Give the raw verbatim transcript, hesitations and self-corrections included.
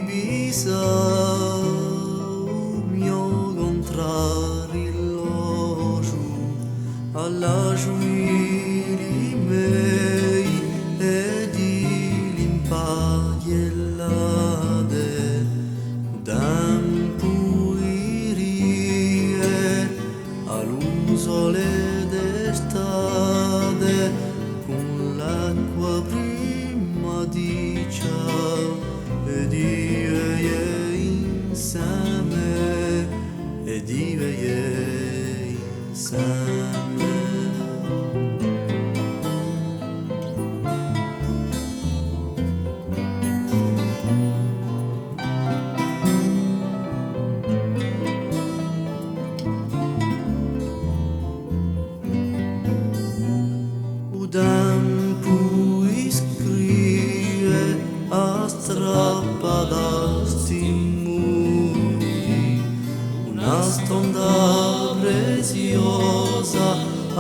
Pisa u mio contrarilogiu à la giuiri mei è di l'impaghjellate, tempu irie à lu sole d'estate, cun l'acqua prima di ciao, è di vede inseme, è di vede inseme. U tempu iscrive à strappata sti muri, una stonda preziosa à